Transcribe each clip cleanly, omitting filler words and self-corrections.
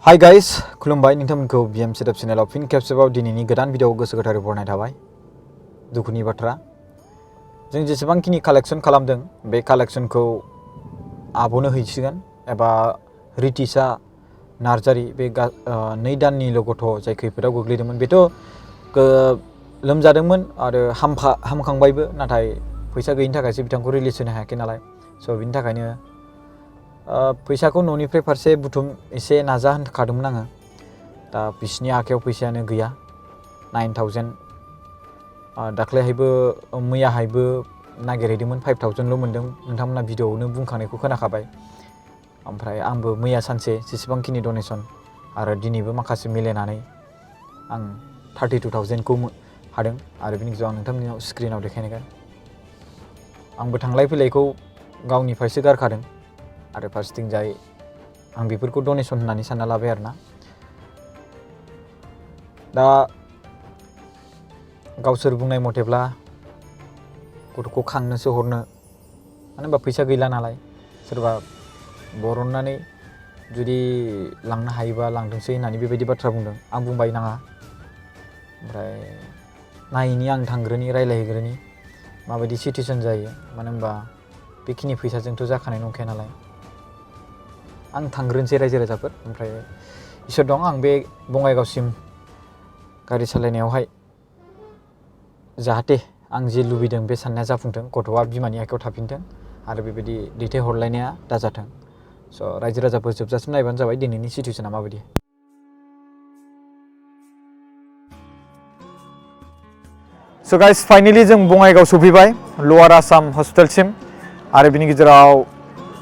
Hi guys खुलुमबाय नोंथांमोनखौ BM setup चेनेलाव फिन खेबसेबाव दिनैनि गोदान भिडिअ गोसो गोथारै बरायनाय थाबाय। दुखुनि बाथ्रा जों जेसेबांखिनि कालेक्शन खालामदों बे कालेक्शनखौ आब'नो हैसिगोन एबा रितिशा नार्जारी बे 2 दाननिल' गथ' जाय खैफोदाव गोग्लैदोंमोन बेथ' लोमजादोंमोन आरो हामखांबायबो नाथाय फैसा गैयिनि थाखायसो बिथांखौ रिलिज होनो हायाखै नालाय स' बिनि थाखायनो फैसाखौ न'निफ्राय फारसे बुथुम एसे नाजा होनखादोंमोन आङो। दा बिसिनि आखायाव फैसायानो गैया 9000 दाख्लैहायबो मैयाहायबो नागिरहैदोंमोन 5000ल' मोन्दों। नोंथांमोना भिडिअआवनो बुंखानायखौ खोनाखाबाय। ओमफ्राय आंबो मैया सानसे जेसेबांखिनि डनेसन आरो दिनैबो माखासे मिलायनानै आं 32000खौ हादों आरो बिनि गेजेराव आं नोंथांमोननियाव स्क्रिनाव देखायनायगोन। आंबो थांलाय फैलायखौ गावनिफ्रायसो गारखादों आरो फारसेथिंजाय आं बेफोरखौ डनेसन होननानै सानना लाबाय आरोना। दा गावसोर बुंनाय मथेब्ला गथ'खौ खांनोसो हरनो मानो होनबा फैसा गैला नालाय सोरबा बर'ननानै जुदि लांनो हायोबा लांथोंसै होननानै बेबायदि बाथ्रा बुंदों। आं बुंबाय नाङा, ओमफ्राय नायैनि आं थांग्रोनि रायलायहैग्रोनि माबायदि सिटुएसन जायो, मानो होनबा बेखिनि फैसाजोंथ' जाखानाय नंखाया नालाय। आं थांग्रोनोसै रायजो राजाफोर, ओमफ्राय इसोर दं आं बे बङाइगावसिम गारि सालायनायावहाय जाहाथे आं जे लुबैदों बे साननाया जाफुंथों, गथ'आ बिमानि आखायाव थाफिनथों आरो बेबायदि दैथायहरलायनाया दाजाथों। स' रायजो राजाफोर जोबजासिम नायबानो जाबाय दिनैनि सिटुएसना माबायदि। स' गाइस फाइनेलि जों बङाइगाव सफैबाय लवार आसाम हस्पिटालसिम आरो बिनि गेजेराव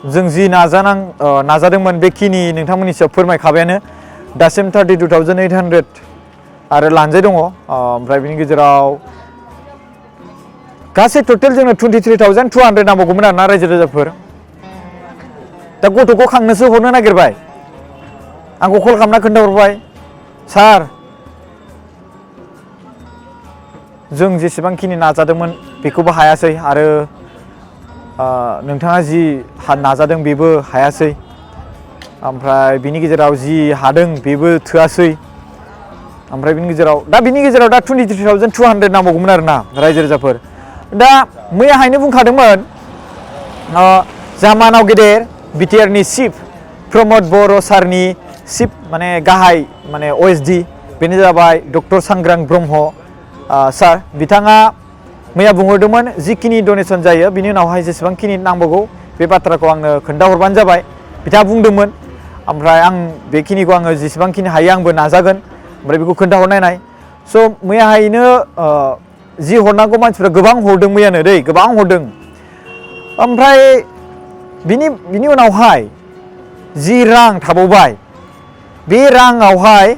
जों जि नाजादोंमोन बेखिनि नोंथांमोननि सायाव फोरमायखाबायानो। दासिम 32800 आरो लानजाय दङ। ओमफ्राय बिनि गेजेराव गासै टटेल जोंनो 23200 नांबावगौमोन आरोना रायजो राजाफोर। दा गथ'खौ खांनोसो हरनो नागिरबाय, आंखौ कल खालामना खोन्थाहरबाय, सार जों जेसेबांखिनि नाजादोंमोन बेखौबो हायासै आरो नोंथाङा जि नाजादों बेबो हायासै, ओमफ्राय बिनि गेजेराव जि हादों बेबो थोआसै, ओमफ्राय बिनि गेजेराव दा 23200 नांबावगौमोन आरोना रायजो राजाफोर। दा मैयाहायनो बुंखादोंमोन जामानाव गेदेर बिटिआरनि चिफ प्रमद बर' सारनि चिफ माने गाहाय माने OSD बेनो जाबाय डक्टर सांग्रां ब्रह्म सार। बिथाङा मैया बुंहरदोंमोन जिखिनि डनेसन जायो बिनि उनावहाय जेसेबांखिनि नांबावगौ बे बाथ्राखौ आंनो खोन्थाहरबानो जाबाय बिथाङा बुंदोंमोन। ओमफ्राय आं बेखिनिखौ आङो जेसेबांखिनि हायो आंबो नाजागोन, ओमफ्राय बेखौ खोन्थाहरनायनाय। स' मैयाहायनो जि हरनांगौ मानसिफ्रा गोबां हरदों मैयानो दै, गोबां हरदों। ओमफ्राय बिनि उनावहाय जि रां थाबावबाय बे राङावहाय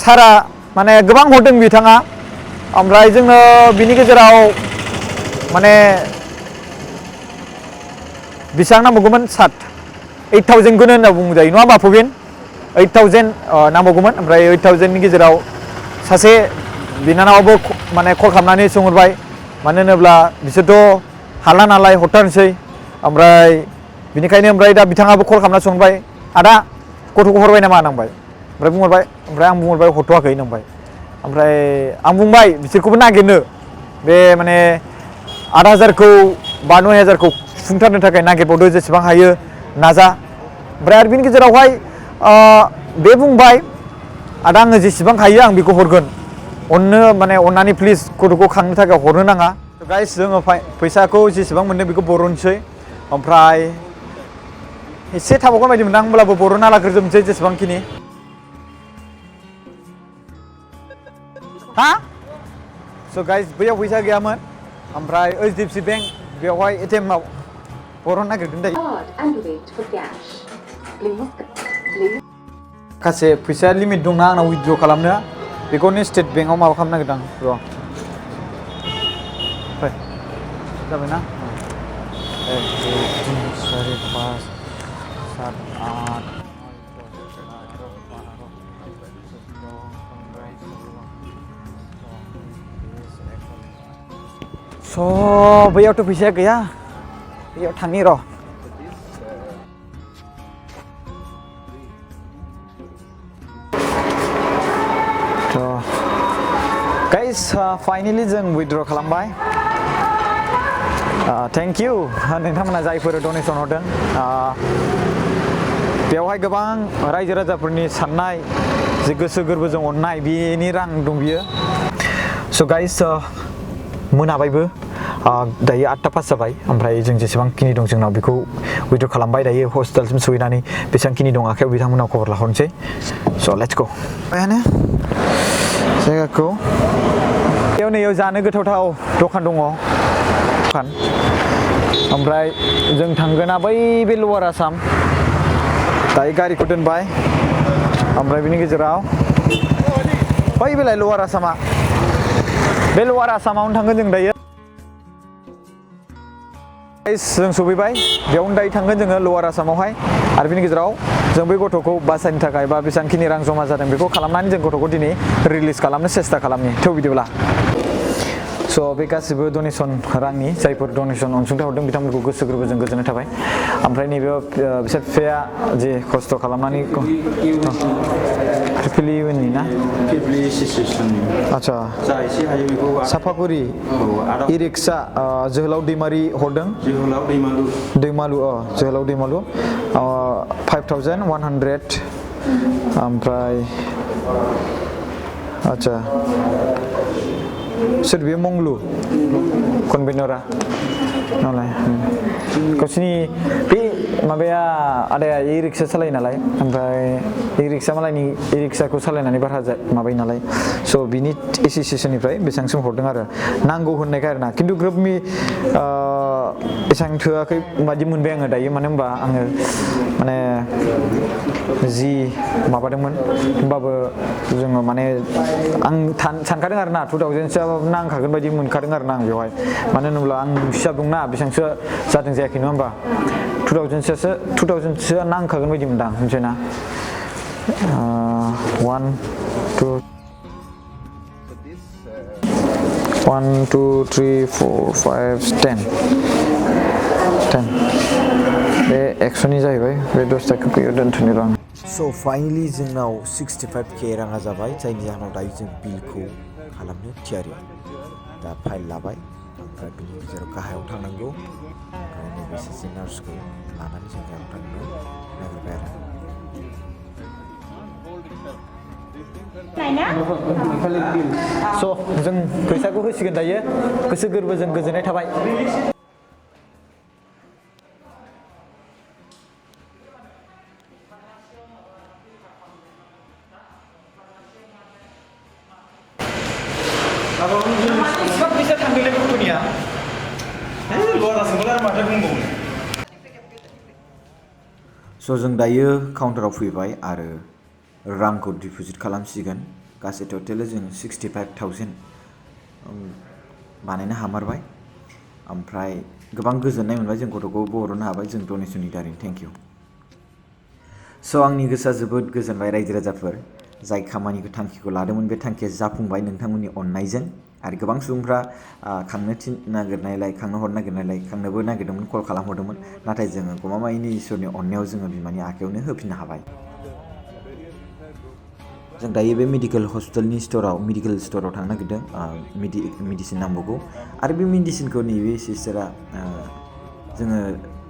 सारा माने गोबां हरदों बिथाङा। ओमफ्राय जोङो बिनि गेजेराव माने बेसेबां नांबावगौमोन 8000खौनो होनना बुंजायो नङा होमबा प्रबिन? 8000 नांबावगौमोन। ओमफ्राय 8000नि गेजेराव सासे बिनानावाबो माने कल खालामनानै सोंहरबाय, मानो होनोब्ला बिसोरथ' हाला नालाय हरथारनोसै। ओमफ्राय बिनिखायनो ओमफ्राय दा बिथाङाबो कल खालामना सोंबाय, आदा गथ'खौ हरबाय नामा होनबाय। ओमफ्राय बुंहरबाय, ओमफ्राय आं बुंहरबाय हरथ'वाखै होनबाय। ओमफ्राय आं बुंबाय बिसोरखौबो नागिरनो बे माने 8000खौ बा 9000खौ सुफुंथारनो थाखाय नागिरबावदो, जेसेबां हायो नाजा। ओमफ्राय आरो बिनि गेजेरावहाय बे बुंबाय, आदा आङो जेसेबां हायो आं बेखौ हरगोन, माने अन्नानै प्लिज गथ'खौ खांनो थाखाय हरनो नाङा। गाइस जोङो फैसाखौ जेसेबां मोनदों बेखौ बर'नोसै। ओमफ्राय एसे थाबावगोन बायदि मोनदां, होमब्लाबो बर'ना लाग्रोजोबनोसै जेसेबांखिनि। हा स' गाइस बैयाव फैसा गैयामोन, ओमफ्राय HDFC बेंक बेवहाय ATMआव बर'नो नागिरदों दायो। माखासे फैसाया लिमिट दंना आंनाव उइथड्र खालामनो, बेखौनो स्टेट बेंकआव माबा खालामनो नागिरदों आं। र' जाबायना 1 2 3 4 5 7 8 स' बैयावथ' फैसाया गैया, बैयाव थांनि र'। फाइनेलि जों विथड्र खालामबाय थेंक यू नोंथांमोना जायफोर डनेसन हरदों बेवहाय गोबां रायजो राजाफोरनि साननाय जे गोसो गोरबोजों अननाय बेनि रां दं बियो स' गाइस मोनाबायबो दायो 8टा पास जाबाय ओमफ्राय जों जेसेबांखिनि दं जोंनाव बेखौ विथड्र खालामबाय दायो हस्टेलसिम सहैनानै बेसेबांखिनि दं आखायाव बिथांमोनाव खबर लाहरनोसै स' लेट्स गो बायानो जायगाखौ बेयाव नैयाव जानो गोथावथाव दखान दङ दखान ओमफ्राय जों थांगोना बै बे लवार आसाम दायो गारिखौ दोनबाय ओमफ्राय बिनि गेजेराव बै बेलाय लवार आसामा बे लवार आसामावनो थांगोन जों दायो जों सफैबाय बेयावनो दायो थांगोन जोङो लवार आसामावहाय आरो बिनि गेजेराव जों बै गथ'खौ बासायनो थाखाय बा बेसेबांखिनि रां जमा जादों बेखौ खालामनानै जों गथ'खौ दिनै रिलिज खालामनो सेस्था खालामनि थौ बिदिब्ला स' बे गासिबो डनेसन रांनि जायफोर डनेसन अनसुंथाइ हरदों बिथांमोनखौ गोसो गोरबोजों गोजोननाय थाबाय ओमफ्राय नैबेयाव बिसोर बिफाया जे खस्थ' खालामनानै फिलिनि ना आदसा साफागुरि इ रिक्सा जोहोलाव दैमारि हरदों दैमालु जोहोलाव दैमालु 5100 ओमफ्राय आदसा सोर बेयो मंगलु कनभेनरा नालाय गावसिनि बे माबाया आदाया इ रिक्सा सालायो नालाय ओमफ्राय इ रिक्सा मालायनि इ रिक्साखौ सालायनानै बारा माबायो नालाय स' बिनि एस'सियेसननिफ्राय बेसेबांसिम हरदों आरो नांगौ होननायखाय आरोना खिन्थु ग्रुपनि एसेबां थोआखै बादि मोनबाय आङो दायो मानो होनबा आङो माने जि माबादोंमोन होमबाबो जोङो माने आं सानखादों आरोना 2000सो नांखागोन बायदि मोनखादों आरोना आं बेवहाय मानो होनोब्ला आं हिसाब दंना बेसेबांसो जादों जायाखै नङा होमबा 2000सो नांखागोन बायदि मोनदां मिथिबाय ना 1 2 3 4 5 10 बे 100नि जाहैबाय बे 10 थाखाखौ दोनथ'नि रां स' फाइनेलि जोंनाव 65K राङा जाबाय जायनि जाहोनाव दायो जों बिलखौ खालामनो थियारि दा फाइल लाबाय ओमफ्राय बिनि गेजेराव गाहायाव थांनांगौ ओमफ्राय नैबे सासे नार्सखौ लानानै जों गाहायाव थांनो नागिरबाय आरो स' जों फैसाखौ होसिगोन दायो गोसो गोरबोजों गोजोननाय थाबाय स' जों दायो काउन्टाराव फैबाय आरो रांखौ डिप'जिट खालामसिगोन गासै टटेलै जों 65,000 बानायनो हामारबाय ओमफ्राय गोबां गोजोननाय मोनबाय जों गथ'खौ बर'नो हाबाय जों डनेसननि दारै थेंक इउ स' आंनि गोसोआ जोबोद गोजोनबाय रायजो राजाफोर जाय खामानिखौ थांखिखौ लादोंमोन बे थांखिया जाफुंबाय नोंथांमोननि अननायजों आरो गोबां सुबुंफ्रा खांनो नागिरनायलाय खांनो हरनो नागिरनायलाय खांनोबो नागिरदोंमोन कल खालामहरदोंमोन नाथाय जोङो गमामायैनो इसोरनि अननायाव जोङो बिमानि आखायावनो होफिननो हाबाय जों दायो बे मेडिकेल स्ट'राव थांनो नागिरदों मेडिसिन नांबावगौ आरो बे मेडिसिनखौ नैबे सिस्टारा जोङो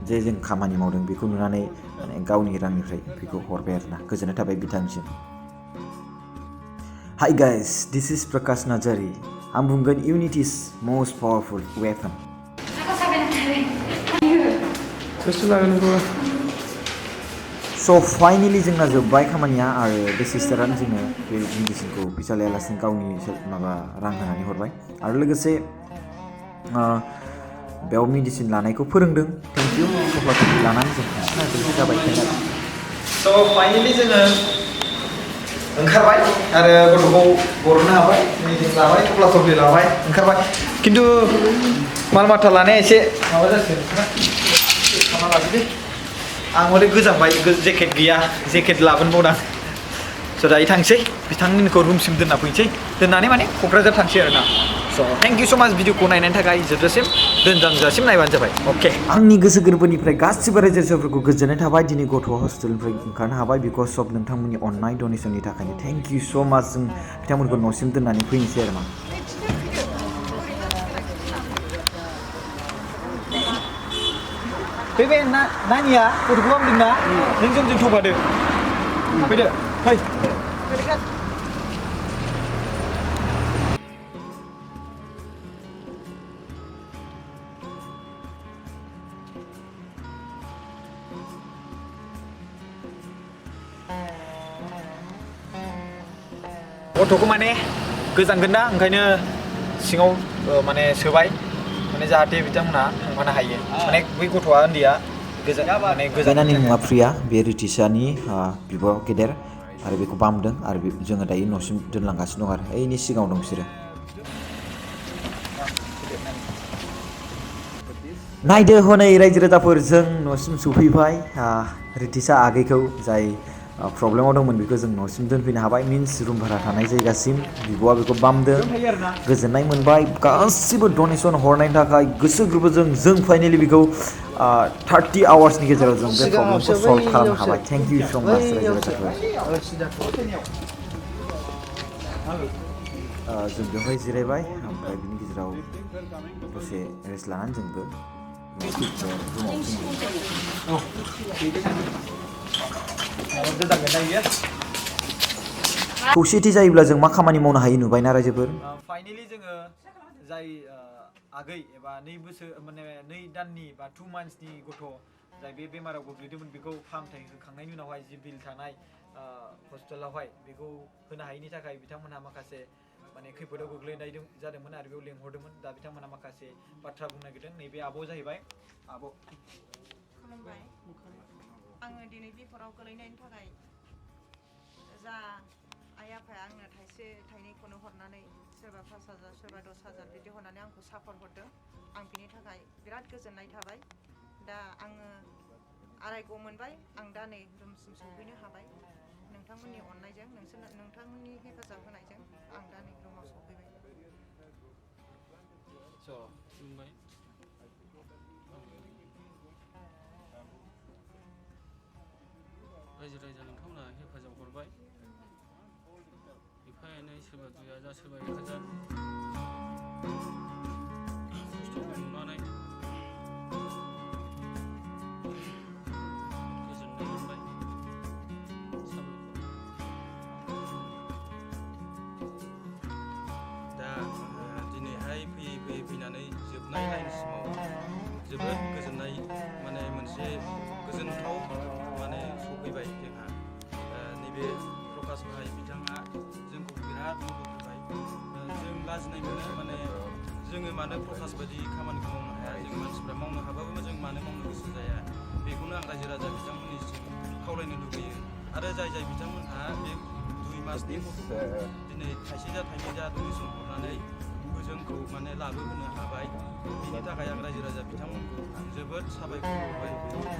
जों खामानि मावदों बेखौ नुनानै माने गावनि रांनिफ्राय बेखौ हरबाय आरोना गोजोननाय थाबाय बिथांनिसिम Hi guys, this is Prakash Narzary. I'm बुंगोन Unity's most powerful weapon. So finally जोंना जोब्बाय खामानिया आरो बे सिस्टारानो जोंनो बे मेडिसिनखौ फैसा लायालासिनो गावनि माबा रां होनानै हरबाय आरो लोगोसे बेयाव मेडिसिन लानायखौ फोरोंदों थेंक इउ कपारटिभ लानानै जों जाबाय स' फाइनेलि जोङो ओंखारबाय आरो गथ'खौ बर'नो हाबाय मेडिसिन लाबाय थफ्ला थफ्लि लाबाय ओंखारबाय खिन्थु माल माथा लानाया एसे माबा जासिगोन खालामना लाजोबदे आं हले गोजांबाय जेकेट गैया जेकेट लाबोनबावदां स' दायो थांसै बिथांमोनखौ रुमसिम दोनना फैनोसै दोननानै माने क'क्राझार थांसै आरोना स' थेंक इउ स' माच भिडिअखौ नायनायनि थाखाय जोबजासिम दोनजासिम नायबानो जाबाय अके आंनि गोसो गोरबोनिफ्राय गासिबो रायजो राजाफोरखौ गोजोननाय थाबाय दिनै गथ'आ हस्टेलनिफ्राय ओंखारनो हाबाय बिकज अफ नोंथांमोननि अननाय डनेसननि थाखायनो थेंक इउ स' माच जों बिथांमोनखौ न'सिम दोननानै फैनोसै आरो मा बे नानिया गथ'खौ हामदोंना नों जोंजों थौफादो फैदो फै गथ'खौ माने गोजांगोन ना ओंखायनो सिङाव माने सोबाय माने जाहाथे बिथांमोना थांफानो हायो माने बै गथ'आ उन्दैया जायनानि मुङा प्रिया बे रिटिशानि बिब' गेदेर आरो बेखौ बामदों आरो जोङो दायो न'सिम दोनलांगासिनो दं आरो ओइनि सिगाङाव दं बिसोरो नायदो हनै रायजो राजाफोर जों न'सिम सफैबाय रिटिशा आगैखौ जाय प्रब्लेमाव दंमोन बेखौ जों न'सिम दोनफैनो हाबाय मिन्स रुम भारा थानाय जायगासिम बिब'आ बेखौ बामदों गोजोननाय मोनबाय गासिबो डनेसन हरनायनि थाखाय गोसो गोरबोजों जों फाइनेलि बेखौ 30 आवार्सनि गेजेराव जों बे प्रब्लेमखौ सल्भ खालामनो हाबाय थेंक इउ स' माच रायजो राजाफोर जों बेवहाय जिरायबाय ओमफ्राय बिनि गेजेराव दसे रेस्ट लानानै जोंबो खौसेथि जायोब्ला जों मा खामानि मावनो हायो नुबायना रायजोफोर फाइनेलि जोङो जाय आगै एबा 2 बोसोर माने 2 दाननि बा 2 मान्थसनि गथ' जाय बे बेमाराव गोग्लैदोंमोन बेखौ फाहामथाय होखांनायनि उनावहाय जि बिल थानाय हस्पिटालावहाय बेखौ होनो हायैनि थाखाय बिथांमोनहा माखासे माने खैफोदाव गोग्लैनाय जादोंमोन आरो बेयाव लेंहरदोंमोन दा बिथांमोनहा माखासे बाथ्रा बुंनो नागिरदों नैबे आब' जाहैबाय आब' खुलुमबाय आङो दिनै बिपदआव गोलैनायनि थाखाय जा आइ आफाया आंनो थाइसे थाइनैखौनो हरनानै सोरबा 5,000 सोरबा 10,000 बिदि हरनानै आंखौ सापर्ट हरदों आं बिनि थाखाय बिराद गोजोननाय थाबाय दा आङो आरायग' मोनबाय आं दा नै रुमसिम सफैनो हाबाय नोंथांमोननि अननायजों नोंथांमोननि हेफाजाब होनायजों आं दा नै रुमाव सफैबाय रायजो राजा नोंथांमोना हेफाजाब हरबाय एफा एनै सोरबा 2,000 सोरबा 1,000 खस्थ'खौ नुनानै गोजोननाय मोनबाय दा दिनैहाय फैनानै जोबनाय लाइनसिमाव जोबोद गोजोननाय माने मोनसे गोजोनथाव माने सफैबाय जोंहा नैबे प्रकाश भाई बिथाङा जोंखौ बिराद मदद होबाय जों लाजिनाय मोनो माने जोङो मानो प्रकाश बायदि खामानिखौ मावनो हाया जों मानसिफ्रा मावनो हाबाबो जों मानो मावनो गोसो जाया बेखौनो आं रायजो राजा बिथांमोननिसिम खावलायनो लुगैयो आरो जाय बिथांमोनहा बे 2 मासनि गथ'खौ दिनै थाइसे जा थाइनै जा डनेसन हरनानै जोंखौ माने लाबोहोनो हाबाय बिनि थाखाय आं रायजो राजा बिथांमोनखौ जोबोद साबायखर बावबाय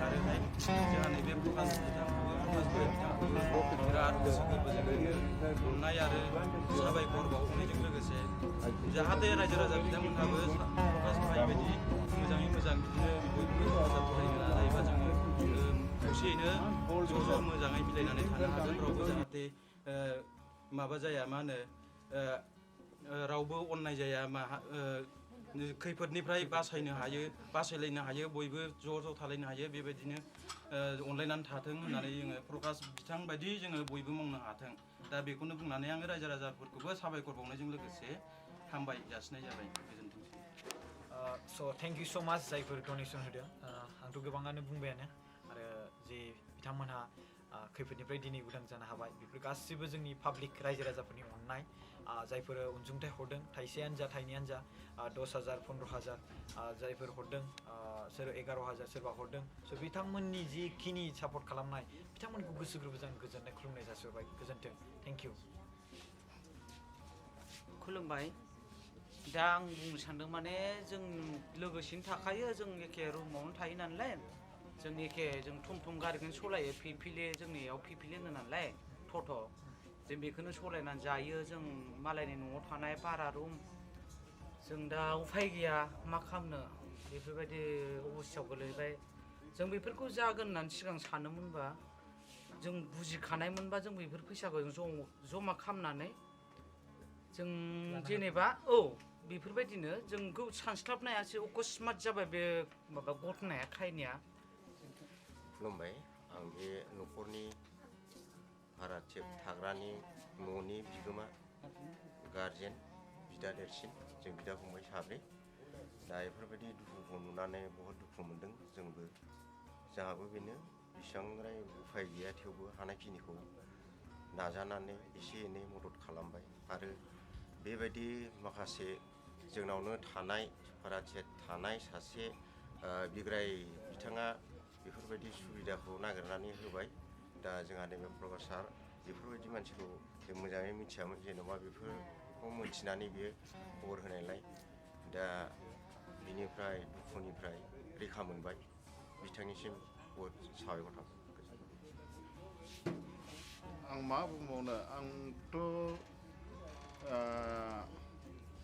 आरोहाय जोंहा नैबे प्रकाश बिथांखौबो बिराद गोसो गोरबोजों अननाय आरो साबायखर बावनायजों लोगोसे जाहाथे रायजो राजा बिथांमोनहाबो प्रकाश भाई बायदि मोजाङै मोजां बिदिनो बयबो हेफाजाब होलायनो नाजायोबा जोङो खौसेयैनो ज' मोजाङै मिलायनानै थानो हागोन रावबो जाहाथे माबा जाया मा होनो रावबो अननाय जाया खैफोदनिफ्राय बासायलायनो हायो बयबो ज' थालायनो हायो बेबायदिनो अनलायनानै थाथों होननानै जोङो प्रकाश बिथां बायदि जोङो बयबो मावनो हाथों दा बेखौनो बुंनानै आङो रायजो राजाफोरखौबो साबायखर बावनायजों लोगोसे हामबाय जासिनाय जाबाय गोजोन्थोंसै स' थेंक इउ स' माच जायफोर डनेसन होदों आंथ' गोबाङानो बुंबायानो आरो जे बिथांमोनहा खैफोदनिफ्राय दिनै उदां जानो हाबाय बेफोर गासिबो जोंनि पाब्लिक रायजो राजाफोरनि अननाय जायफोर अनसुंथाइ हरदों थाइसेयानो जा थाइनैयानो जा 10,000 15,000 जायफोर हरदों सोर 11,000 सोरबा हरदों स' बिथांमोननि जिखिनि सापर्ट खालामनाय बिथांमोनखौ गोसो गोरबोजों गोजोननाय खुलुमनाय जासिहरबाय गोजोन्थों थेंक इउ खुलुमबाय दा आं बुंनो सानदों माने जों लोगोसेनो थाखायो जों एखे रुमावनो थायो नालाय जों एखे जों थम गारिखौनो सालायो फिफिलि जोंनियाव फिफिलि होनो नालाय टट' जों बेखौनो सालायनानै जायो जों मालायनि न'आव थानाय भारा रुम जों दा उफाय गैया मा खालामनो बेफोरबायदि अबस्थायाव गोलैबाय जों बेफोरखौ जागोन होननानै सिगां सानोमोनबा जों बुजिखानायमोनबा जों बेफोर फैसाखौ जों जमा खालामनानै जों जेनेबा बेफोरबायदिनो जोंखौ सानस्लाबनो हायासै अकस्मात जाबाय बे माबा घटनाया खायनाया खुलुमबाय आं बे न'खरनि भाराथि थाग्रानि न'नि बिगोमा गारजेन बिदा देरसिन जों बिदा फंबाय साब्रै दा बेफोरबायदि दुखुखौ नुनानै बहुद दुखु मोनदों जोंबो जोंहाबो बेनो बेसेबांद्राय उफाय गैया थेवबो हानायखिनिखौ नाजानानै एसे एनै मदद खालामबाय आरो बेबायदि माखासे जोंनावनो थानाय भाराथि थानाय सासे बिग्राय बिथाङा बेफोरबायदि सुबिदाखौ नागिरनानै होबाय दा जोंहा नैबे प्रकाश सार बेफोरबायदि मानसिखौ जों मोजाङै मिथियामोन जेन'बा बेफोरखौ मोनथिनानै बियो खबर होनायलाय दा बिनिफ्राय दुखुनिफ्राय रैखा मोनबाय बिथांनिसिम बहुद साबायखर थाबाय आं मा बुंबावनो आंथ'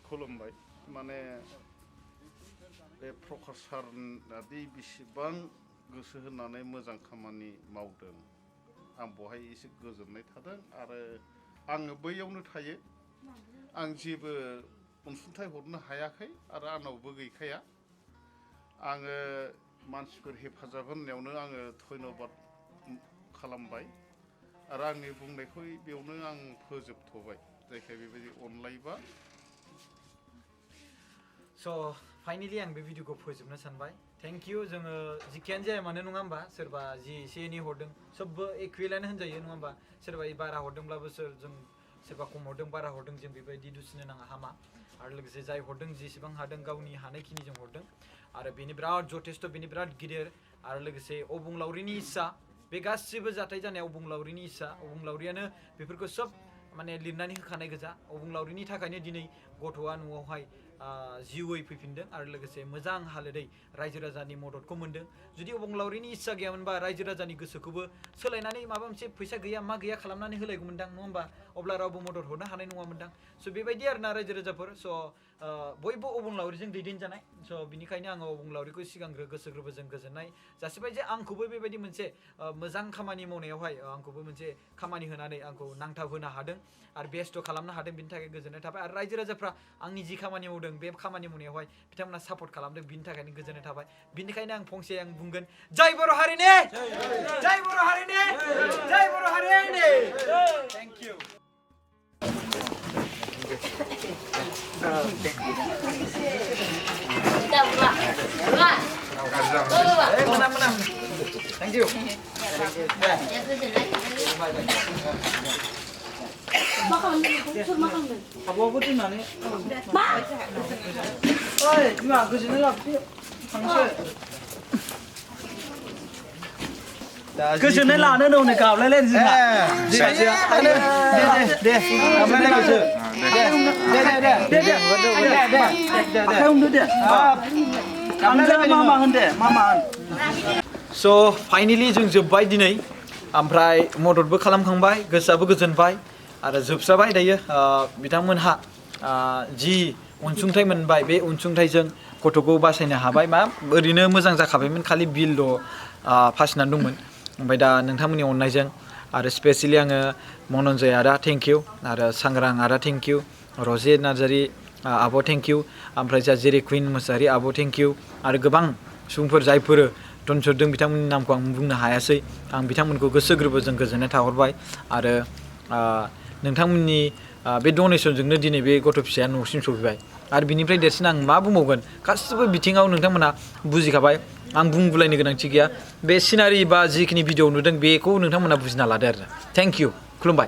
खुलुमबाय माने बे प्रकाश सारनादि बेसेबां गोसो होनानै मोजां खामानि मावदों आं बहाय एसे गोजोननाय थादों आरो आङो बैयावनो थायो आं जेबो अनसुंथाइ हरनो हायाखै आरो आंनावबो गैखाया आङो मानसिफोर हेफाजाब होनायावनो आङो धन्यबाद खालामबाय आरो आंनि बुंनायखौ बेयावनो आं फोजोबथ'बाय जायखिया बेबायदि अनलायबा स' फाइनेलि आं बे भिडिअखौ फोजोबनो सानबाय थेंक इउ जोङो जिखियानो जाया मानो नङा होमबा सोरबा जि एसे एनै हरदों सबबो इकुवेलानो होनजायो नङा होमबा सोरबा बारा हरदोंब्लाबो जों सोरबा खम हरदों बारा हरदों जों बेबायदि दुसिनो नाङा हामा आरो लोगोसे जाय हरदों जेसेबां हादों गावनि हानायखिनिजों हरदों आरो बेनि बिराद जथेस्थ' बेनि बिराद गिदिर आरो लोगोसे अबंलावरिनि इस्सा बे गासिबो जाथाय जानाया अबंलावरिनि इस्सा अबंलावरियानो बेफोरखौ सब माने लिरनानै होखानाय गोजा अबंलावरिनि थाखायनो दिनै गथ'आ न'आवहाय जिउयै फैफिनदों आरो लोगोसे मोजां हालोदै रायजो राजानि मददखौ मोनदों जुदि अबंलावरिनि इस्सा गैयामोनबा रायजो राजानि गोसोखौबो सोलायनानै माबा मोनसे फैसा गैया मा गैया खालामनानै होलायगौमोनदां नङा होमबा अब्ला रावबो मदद हरनो हानाय नङामोनदां स' बेबायदि आरोना रायजो राजाफोर स' बयबो अबंलावरिजों दैदेनजानाय स' बिनिखायनो आङो अबंलावरिखौ सिगांग्रो गोसो गोरबोजों गोजोननाय जासिबाय जे आंखौबो बेबायदि मोनसे मोजां खामानि मावनायावहाय आंखौबो मोनसे खामानि होनानै आंखौ नांथाब होनो हादों आरो बेस्थ' खालामनो हादों बिनि थाखाय गोजोननाय थाबाय आरो रायजो राजाफ्रा आंनि जि खामानि मावदों बे खामानि मावनायावहाय बिथांमोना सापर्ट खालामदों बिनि थाखायनो गोजोननाय थाबाय बिनिखायनो आं फंसे आं बुंगोन जय बर' हारिनि जय बर' हारिनि जय बर' हारिनि थेंक इउ थेंक इउ आब'आबो दोननानै ओइ बिमा गोजोननाय लाबोदो थांसै गोजोननाय लानो दं नै गाबलायलायदो जोंहा दे गाबलायलायदो स' फाइनेलि जों जोब्बाय दिनै ओमफ्राय मददबो खालामखांबाय गोसोआबो गोजोनबाय आरो जोबस्राबाय दायो बिथांमोनहा जि अनसुंथाइ मोनबाय बे अनसुंथाइजों गथ'खौ बासायनो हाबाय मा ओरैनो मोजां जाखाबायमोन खालि बिलल' फासिनानै दंमोन ओमफ्राय दा नोंथांमोननि अननायजों आरो स्पेसियेलि आङो मनन्जय आदा थेंक इउ आरो सांग्रां आदा थेंक इउ रजे नार्जारि आब' थेंक इउ ओमफ्राय जा जेरै कुइन मोसाहारि आब' थेंक इउ आरो गोबां सुबुंफोर जायफोर दोनसरदों बिथांमोननि नामखौ आं बुंनो हायासै आं बिथांमोनखौ गोसो गोरबोजों गोजोननाय थाहरबाय आरो नोंथांमोननि बे डनेसनजोंनो दिनै बे गथ' फिसाया न'सिम सफैबाय आरो बिनिफ्राय देरसिन आं मा बुंबावगोन गासिबो बिथिङाव नोंथांमोना बुजिखाबाय आं बुंबोलायनो गोनांथि गैया बे सिनारि बा जिखिनि भिडिअ नुदों बेखौ नोंथांमोना बुजिना लादो आरो थेंक इउ खुलुमबाय